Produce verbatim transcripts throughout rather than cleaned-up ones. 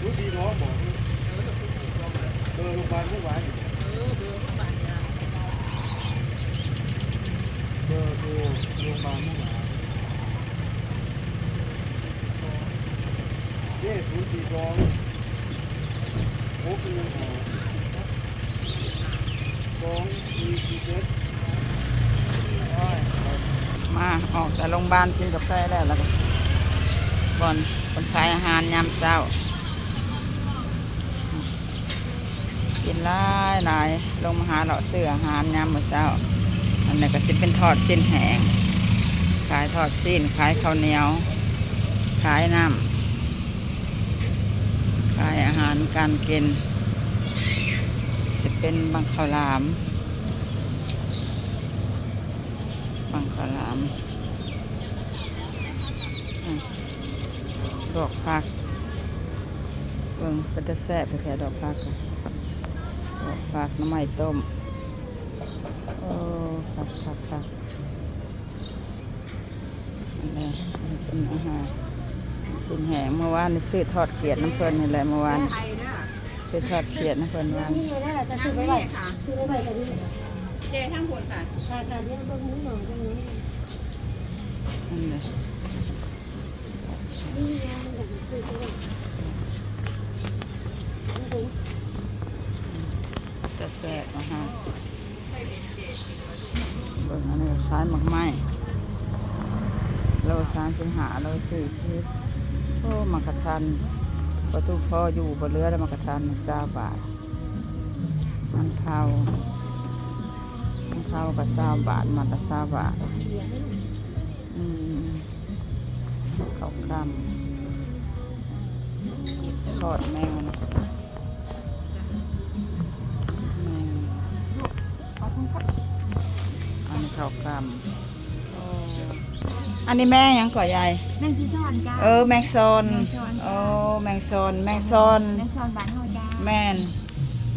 รู้ดีร้องบอกเบอร์โรงพยาบาลเมื่อวานนี่ เออ เบอร์โรงพยาบาลยา เบอร์โทรโรงพยาบาลเมื่อวาน เด้ศูนย์สี่สอง หกหนึ่งห้า สองสี่สี่เจ็ด มาออกจากโรงพยาบาลกินกาแฟแล้ว แล้วก็ก่อนคนขายอาหารยามเช้า กินหลายหลาย ลงมาหาเลาะซื้ออาหารยามมื้อเช้า อันนี้ก็สิเป็นทอดสิ้นแห้ง ขายทอดสิ้น ขายข้าวเหนียว ขายน้ำ ขายอาหารการกิน สิเป็นบังข้าวหลาม บังข้าวหลาม อืม ดอกผัก เบิ่งเป็นตาแซ่บแท้ๆ ดอกผักอะ ดอกผักหน่อไม้ต้ม โอ้ คักคักคัก อันนี้เป็นอาหารสิ้นแห้ง เมื่อวานนี่ซื้อทอดเขียดน้ำเพิ่นนี่แหละ เมื่อวานซื้อทอดเขียดน้ำเพิ่นวาน นี่ไง นั่นแหละจะซื้อไปไว้ ซื้อไปไว้ตรงนี้ เจทั้งหมดค่ะ ค่ะค่ะเดี๋ยวเบิ่งหมูหน่อยตรงนี้ นั่นแหละ นี่ไง เดี๋ยวซื้อไปไว้ จะแซ่บนะคะ เบิ่งอันนี้ขายหมากไม้ โลสามสิบห้า โลสี่สิบ โอ้ หมากกะทัน ประตูพออยู่บ่เหลือแล้ว หมากกะทันซาวบาท มันเผา มันเผาก็ซาวบาท หมากกะซาวบาท อืม ข้าวกล้ำ ทอดแมงมัน แมง ขอบคุณค่ะ ข้าวกล้ำ โอ้ อันนี้แมงหยังก่อยาย แมงจีซอนจ้า เออ แมงซอน แมงซอน โอ้ แมงซอน แมงซอน แมงซอนบ้านเฮาจ้า แม่น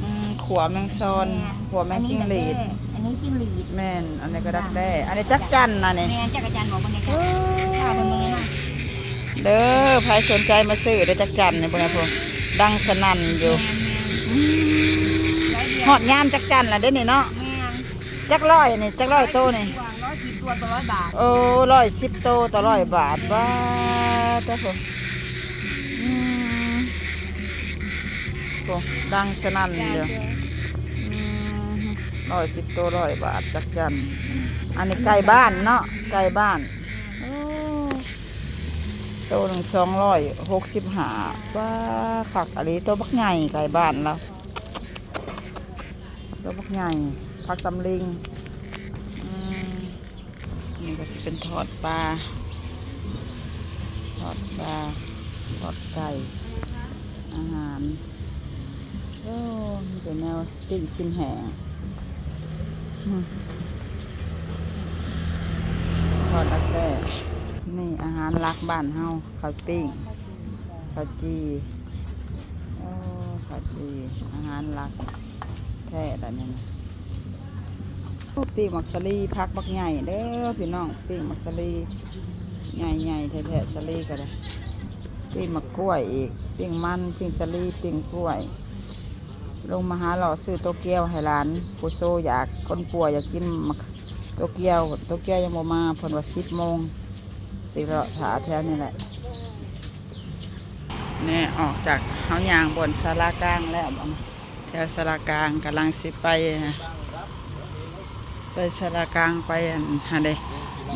อืม ขัวแมงซอน แม่น ขัวแมงจิงหรีด อันนี้จิงหรีด แม่น อันนี้ก็ดักแด้ อันนี้จักจั่นนะนี่ แม่นจักจั่นบอกว่าไงจ้า ค่ะเบิ่งเลยค่ะ เด้อ ใครสนใจมาซื้อได้อจักจั่นนี่พวกนี้พวกดังสนั่นอยู่ แม่น อืม ร้อยเดียว ฮอดยามจักจั่นละเด้อนี่เนาะ แม่น จักร้อยนี่ จักร้อยโตนี่ ร้อยสิบตัวต่อร้อยบาท โอ้ ร้อยสิบโตต่อร้อยบาท ว้า แต่ผม อืม โอ้ ดังสนั่นอยู่ อืม ร้อยสิบโตร้อยบาทจักจั่น อันนี้ไก่บ้านเนาะ ไก่บ้าน โอ้ โตหนึ่งสองร้อยหกสิบห้า ว้า คักอะลี โตบักใหญ่ ไก่บ้านแล้ว โตบักใหญ่ ผักตำลึง อืม นี่ก็จะเป็นทอดปลา ทอดปลา ทอดไก่ อาหาร โอ้ มีแต่แนวปิ้งซิมแห้ง อืม ทอดดักแด้ นี่อาหารหลักบ้านเฮา ข้าวปิ้ง ข้าวจี่ โอ้ ข้าวจี่ อาหารหลักแท้ละนี่นะ โอ้ ปิ้งหมากสาลี ผักบักใหญ่เด้อพี่น้อง ปิ้งหมากสาลี ใหญ่ๆแท้ๆ สาลีก็ได้ ปิ้งหมากกล้วยอีก ปิ้งมัน ปิ้งสาลี ปิ้งกล้วย ลงมาหาเลาะซื้อโตเกียวให้หลาน ผู้โซอยาก คนป่วยอยากกินหมากโตเกียว โตเกียวยังบ่มา เพิ่นว่าสิบโมง สิเลาะหาแถวนี่แหละ นี่ออกจากเฮาย่างบนศาลากลางแล้ว แถวศาลากลางกำลังสิไป ไปศาลากลางไปอันหั้นเด้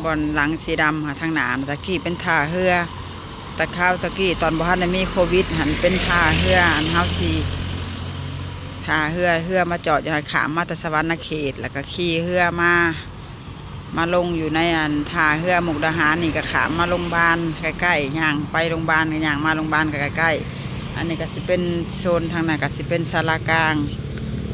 บ่อนหลังสีดำค่ะ ทางหน้าน่ะ ตะกี้เป็นท่าเรือ แต่คราวตะกี้ตอนบ่ทันได้มีโควิด หั้นเป็นท่าเรือ อันเฮาสิ ท่าเรือ เรือมาจอดอยู่หั้น ข้ามมาแต่สะหวันนะเขต แล้วก็ขี่เรือมา มาลงอยู่ในอันท่าเรือมุกดาหารนี่ ก็ข้ามมาโรงพยาบาลใกล้ๆ ย่างไปโรงพยาบาล ก็ย่างมาโรงพยาบาลก็ใกล้ๆ อันนี้ก็สิเป็นโซนทางนั้นก็สิเป็นศาลากลาง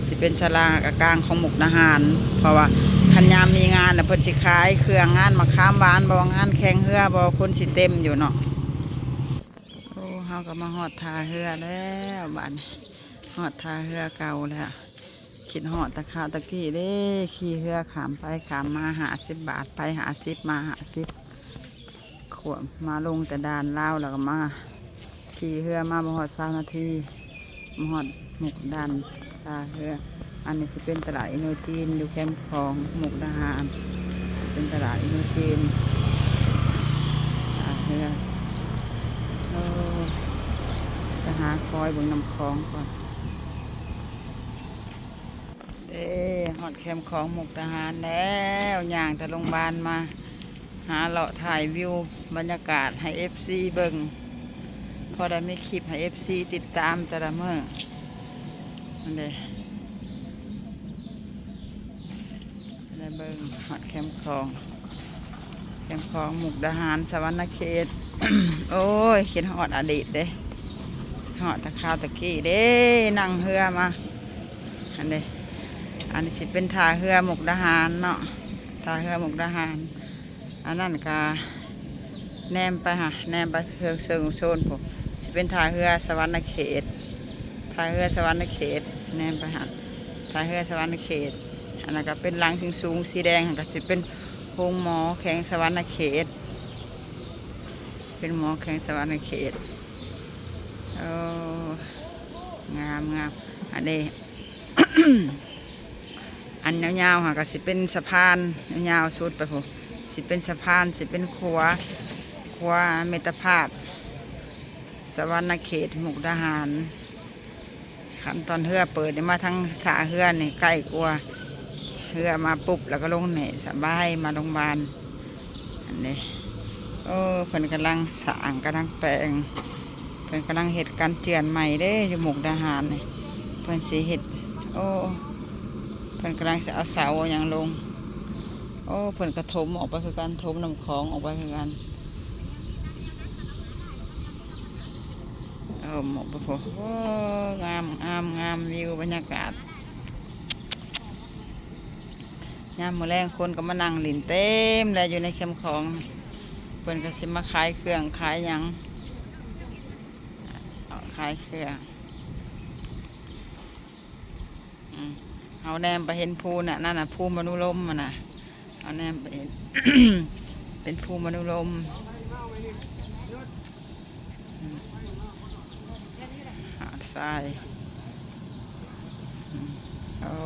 สิเป็นศาลากลางของมุกดาหาร เพราะว่าคันยามมีงานน่ะเพิ่นสิขายเครื่อง งานมะขามหวานบ่ งานแข่งเรือบ่ คนสิเต็มอยู่เนาะ โอ้ เฮาก็มาฮอดท่าเรือแล้วบัดนี้ ฮอดท่าเรือเก่าแล้ว คิดฮอดแต่คราวตะกี้เด้ ขี่เรือข้ามไปข้ามมา ห้าสิบบาท ไปห้าสิบ มาห้าสิบ ขวบมาลงแต่ด่านลาว แล้วก็มาขี่เรือมาบ่ฮอดซาวนาที มาฮอดมุกดาหารท่าเรือ อันนี้สิเป็นตลาดอินโดจีน อยู่แคมป์ของมุกดาหาร เป็นตลาดอินโดจีน ท่าเรือ โอ้ จะหาคอยเบิ่งน้ำคลองก่อน เอ้ ฮอดแคมป์ของมุกดาหารแล้ว ย่างแต่โรงพยาบาลมา หาเลาะถ่ายวิวบรรยากาศให้เอฟซีเบิ่ง พอได้มีคลิปให้เอฟซีติดตามแต่ละมื้อ นั่นเด้ ได้เบิ่งฮอดแคมป์ของ แคมป์ของมุกดาหาร สะหวันนะเขต โอ้ย คิดฮอดอดีตเด้ ฮอดแต่คราวตะกี้เด้ นั่งเรือมา อันเด้ อันนี้สิเป็นท่าเรือมุกดาหารเนาะ ท่าเรือมุกดาหาร อันนั้นก็แนมไปหา แนมไปเทิงเซิงโซนพุ้น สิเป็นท่าเรือสะหวันนะเขต ท่าเรือสะหวันนะเขต แนมไปหา ท่าเรือสะหวันนะเขต อันนั้นก็เป็นหลังสูงๆ สีแดง หั้นก็สิเป็นโรงหมอแขวงสะหวันนะเขต เป็นหมอแขวงสะหวันนะเขต โอ้ งามงาม อันนี้ อันยาวๆ หั้นก็สิเป็นสะพานยาวสุดไปพุ้น สิเป็นสะพาน สิเป็นขัว ขัวมิตรภาพ สะหวันนะเขต มุกดาหาร คันตอนเรือเปิดนี่มาทางท่าเรือนี่ใกล้กว่า เรือมาปุ๊บแล้วก็ลงนี่สบาย มาโรงพยาบาล อันนี้ โอ้ เพิ่นกำลังสร้าง กำลังแปลง เพิ่นกำลังเฮ็ดกันเจือนใหม่เด้ อยู่มุกดาหารนี่ เพิ่นสิเฮ็ด โอ้ เพิ่นกำลังสิเอาเสาเอาหยังลง โอ้ เพิ่นก็ถมออกไปคือกัน ถมน้ำคลองออกไปคือกัน โอ้ หมอกไปพุ้น โอ้ งามงามงาม วิวบรรยากาศ ยามมื้อแลงคนก็มานั่งหลิ้นเต็มแล้วอยู่ในแคมป์ของ เพิ่นก็สิมาขายเครื่องขายหยัง ขายเครื่อง อืม เฮาแนมไปเห็นภูน่ะ นั่นน่ะ ภูมนุโลมมันน่ะ เฮาแนมไปเห็น เป็นภูมนุโลม อืม หาดทราย อืม โอ้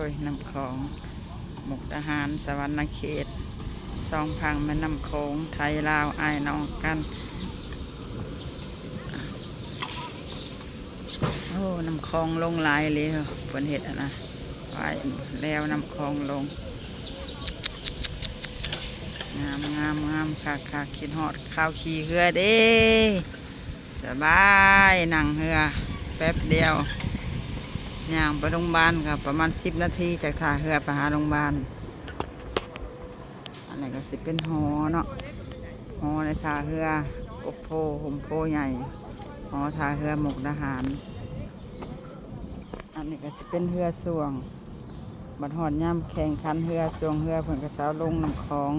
ย น้ำของ มุกดาหาร สะหวันนะเขต สองฝั่งแม่น้ำโขง ไทยลาว อ้ายน้องกัน โอ้ น้ำของลงหลายเลย เพิ่นเฮ็ดอะนะ ไว้แล้วน้ำของลง งาม งาม งาม คัก คัก คิดฮอดข่าวขี่เฮือเด้ สบาย นั่งเฮือ แป๊บเดียว ย่างไปโรงพยาบาลก็ประมาณสิบนาที จากท่าเฮือไปหาโรงพยาบาล อันนี้ก็สิเป็นหอเนาะ หอในท่าเฮือ กกโพธิ์ โฮมโพธิ์ใหญ่ หอท่าเฮือมุกดาหาร อันนี้ก็สิเป็นเฮือส่วง บัดฮอดยามแข่งขันเฮือ ส่วงเฮือ เพิ่นก็สิเอาลงน้ำของ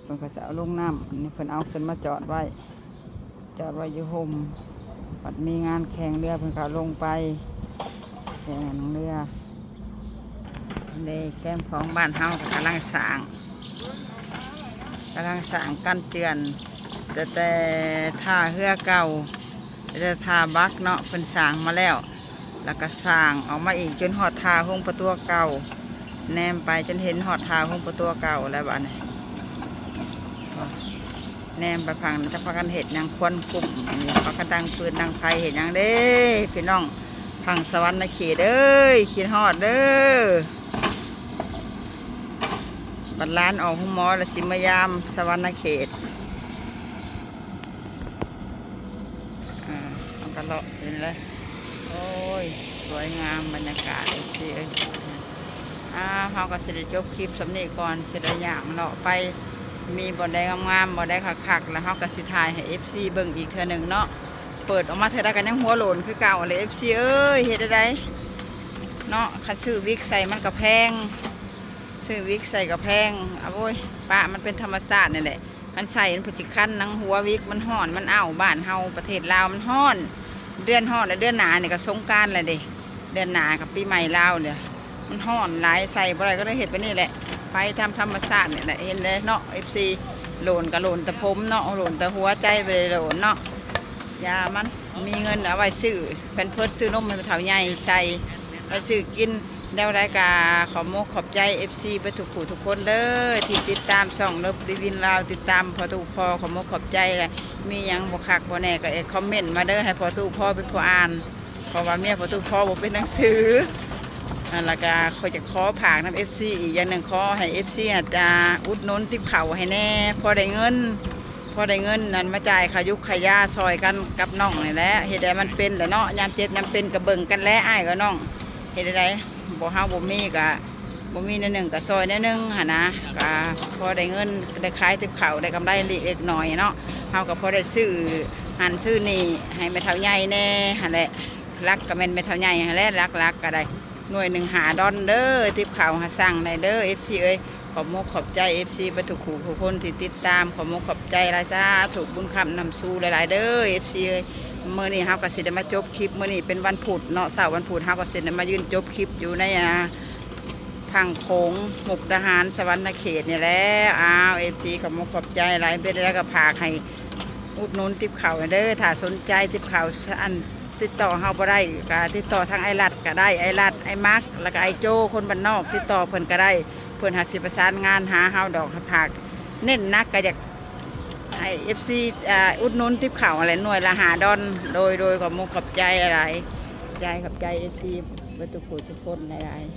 เพิ่นก็สิเอาลงน้ำ อันนี้เพิ่นเอาขึ้นมาจอดไว้ จอดไว้อยู่โฮม บัดมีงานแข่งเฮือ เพิ่นก็เอาลงไป แข่งเฮือ ในแคมป์ของบ้านเฮาก็กำลังสร้าง กำลังสร้างกั้นเจือน แต่ แต่ท่าเฮือเก่า แต่ท่าบักเนาะ เพิ่นสร้างมาแล้ว แล้วก็สร้างออกมาอีกจนฮอดท่าโฮงประตูเก่า แนมไปจนเห็นฮอดท่าโฮงประตูเก่าแล้วบัดนี้ แนมไปฝั่งนั้น จักพากันเฮ็ดหยัง ควันคุ่ม อันนี้พากันดังฟืนดังไฟเฮ็ดหยังเด้ พี่น้อง ฝั่งสะหวันนะเขตเอ้ย คิดฮอดเด้อ บัดหลานออกโฮงหมอแล้วสิมายามสะหวันนะเขต อ่า มันก็เลาะอยู่นี่แหละ โอ้ย สวยงามบรรยากาศ เอฟซี เอ้ย อ่า เฮาก็สิได้จบคลิปส่ำนี้ก่อน สิได้ย่างเลาะไป มีบ่อนใดงามๆ บ่อนใดคักๆ แล้วเฮาก็สิถ่ายให้ เอฟซี เบิ่งอีกเทื่อหนึ่งเนาะ เปิดออกมาเทื่อใดก็ยังหัวโล้นคือเก่าเลย เอฟซี เอ้ย เฮ็ดจั่งใดเนาะ คันซื้อวิกใส่มันก็แพง ซื้อวิกใส่ก็แพง เอาโว้ย ปะมันเป็นธรรมชาตินี่แหละ คันใส่มันก็สิคันหนังหัว วิกมันฮ้อน มันอ้าว บ้านเฮาประเทศลาวมันฮ้อน เดือนฮ้อนแล้ว เดือนหน้านี่ก็สงกรานต์แล้วเด้ เดือนหน้าก็ปีใหม่ลาวเด้ มันฮ้อนหลาย ใส่บ่ได้ก็เลยเฮ็ดแบบนี้แหละ ไปตามธรรมชาตินี่แหละ เห็นเด้เนาะ เอฟซี โล้นก็โล้นแต่ผมเนาะ โล้นแต่หัว ใจบ่ได้โล้นเนาะ อย่ามัน มีเงินเอาไว้ซื้อแพมเพิร์ส ซื้อนมให้เฒ่าใหญ่ใส่ ไปซื้อกิน แล้วได้กาขอบมกขอบใจ เอฟซี เบิดทุกผู้ทุกคนเด้อ ที่ติดตามช่องนบดีวินลาว ติดตามพ่อตู้พ่อ ขอบมกขอบใจแหละ มีหยังบ่คักบ่แน่ก็เอคอมเมนต์มาเด้อ ให้พ่อตู้พ่อเป็นผู้อ่าน เพราะว่าเมียพ่อตู้พ่อบ่เป็นหนังสือ อ่า แล้วก็ข้อยจะขอฝากนำ เอฟซี อีกอย่างหนึ่ง ขอให้ เอฟซี อาจจะอุดหนุนติบข้าวให้แน่ พอได้เงิน พอได้เงินนั้นมาจ่ายค่ายุกค่ายาซอยกันกับน้องนี่แหละ เฮ็ดให้มันเป็นแหละเนาะ ยามเจ็บยามเป็นก็เบิ่งกันแหละ อ้ายกับน้อง เฮ็ดจั่งใด บ่ เฮาบ่มีก็บ่มีแนวหนึ่งก็ซอยแนวหนึ่งหั้นนะ ก็พอได้เงิน ได้ขายติบข้าว ได้กำไรเล็กน้อยเนาะ เฮาก็พอได้ซื้อหั้นซื้อนี่ให้แม่เฒ่าใหญ่แน่หั้นแหละ หลักก็แม่นแม่เฒ่าใหญ่หั้นแหละ หลักๆ ก็ได้ หน่วยหนึ่งห้าดอลเด้อ ติบข้าวหาสั่งได้เด้อ เอฟซี เอ้ย ขอบมกขอบใจ เอฟซี เบิดทุกผู้ทุกคนที่ติดตาม ขอบมกขอบใจหลาย สาธุ บุญค้ำนำสู่หลายๆ เด้อ เอฟซี เอ้ย มื้อนี้เฮาก็สิได้มาจบคลิป มื้อนี้เป็นวันพุธเนาะ เช้าวันพุธเฮาก็สิได้มายืนจบคลิปอยู่ใน อ่า ฝั่งโขง มุกดาหาร สะหวันนะเขตนี่แหละ อ้าว เอฟซี ขอบมกขอบใจหลาย เป็นแล้วก็ฝากให้ อุดหนุนติบข้าวเด้อ ถ้าสนใจติบข้าว อันติดต่อเฮาบ่ได้ก็ติดต่อทางอ้ายรัฐก็ได้ อ้ายรัฐ อ้ายมัก แล้วก็อ้ายโจ้ คนบ้านนอก ติดต่อเพิ่นก็ได้ เพิ่นหาสิประสานงานหาเฮาดอก ฝากเน้นหนักก็อยากให้ เอฟซี อ่า อุดหนุนติบข้าวอะไร หน่วยละห้าดอล โดย โดย ขอบมกขอบใจอะไร ใจ ขอบใจ เอฟซี เบิดทุกผู้ทุกคนหลายๆ